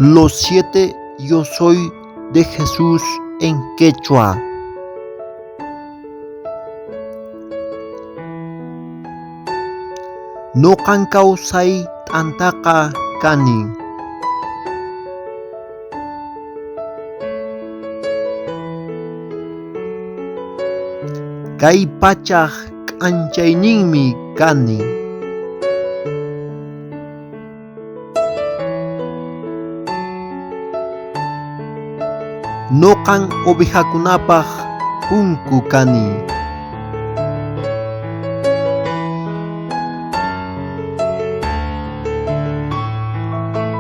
Los siete yo soy de Jesús en quechua. Nuqan kawsay t'antaqa kani. Kay pachaq k'anchayninmi kani. Nuqan ovejakunapaq punku kani.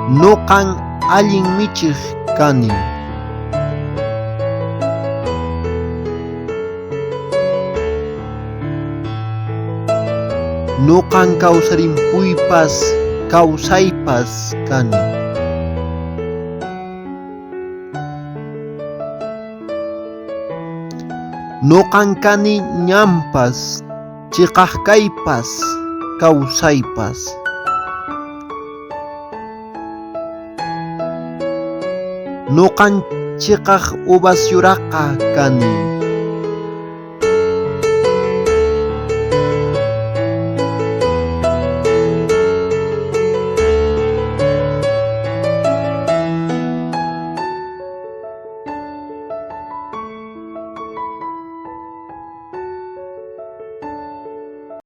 Nuqan allin michiq kani. Nuqan kawsarimpuypas kawsaypas kani. Nuqan kani ñanpas, chiqaq kaypas, kawsaypas. Nuqan chiqaq uvas yuraqa kani.